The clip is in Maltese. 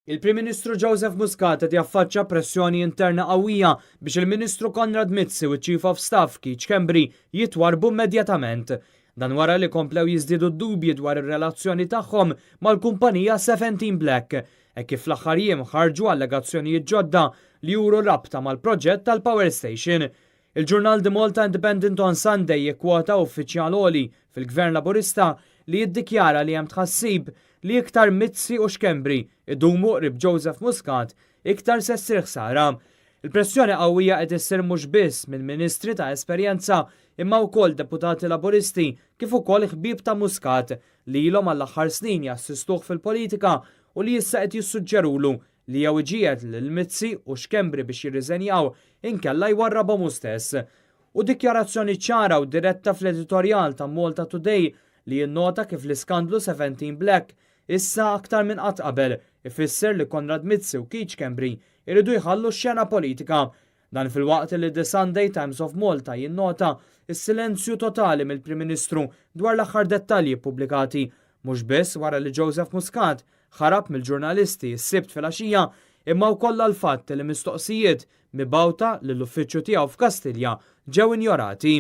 Il-Prim Ministru Joseph Muscat qed jaffaċċja pressjoni interna qawwija biex il-Ministru Konrad Mizzi u ċ-Chief of Staff Keith Schembri jitwarrbu immedjatament. Dan wara li komplew jiżdiedu d-dubji dwar ir-relazzjoni tagħhom mal-kumpanija 17 Black, hekk kif fl-aħħar jiem ħarġu allegazzjonijiet ġodda li juru rabta mal-proġett tal-Power Station. Il-ġurnal The Malta Independent on Sunday jikkwota uffiċjal għoli fil-Gvern Laburista li jiddikjara li hemm tħassib li iktar Mizzi u Schembri idumu qrib Joseph Muscat, iktar se ssir ħsara. Il-pressjoni qawwija qed issir mhux biss minn ministri ta' esperjenza imma wkoll deputati Laburisti kif ukoll ħbieb ta' Muscat li ilhom għall-aħħar snin jassistuh fil-politika u li issa qed jissuġġerulu li jew iġiegħel lil Mizzi u Schembri biex jirriżenjaw inkella jwarrabhom hu stess. U dikjarazzjoni ċara u diretta fl-editorjal ta' Malta Today li jinnota kif l-iskandlu 17 Black issa aktar minn qatt qabel ifisser li Konrad Mizzi u Keith Schembri iridu jħallu x-xena politika. Dan filwaqt li The Sunday Times of Malta jinnota is-silenzju totali mill-Prim Ministru dwar l-aħħar dettalji pubblikati, mhux biss wara li Joseph Muscat ħarab mill-ġurnalisti s-Sibt filgħaxija, imma wkoll għall-fatt li mistoqsijiet mibgħuta lill-uffiċċju tiegħu f'Kastilja ġew injorati.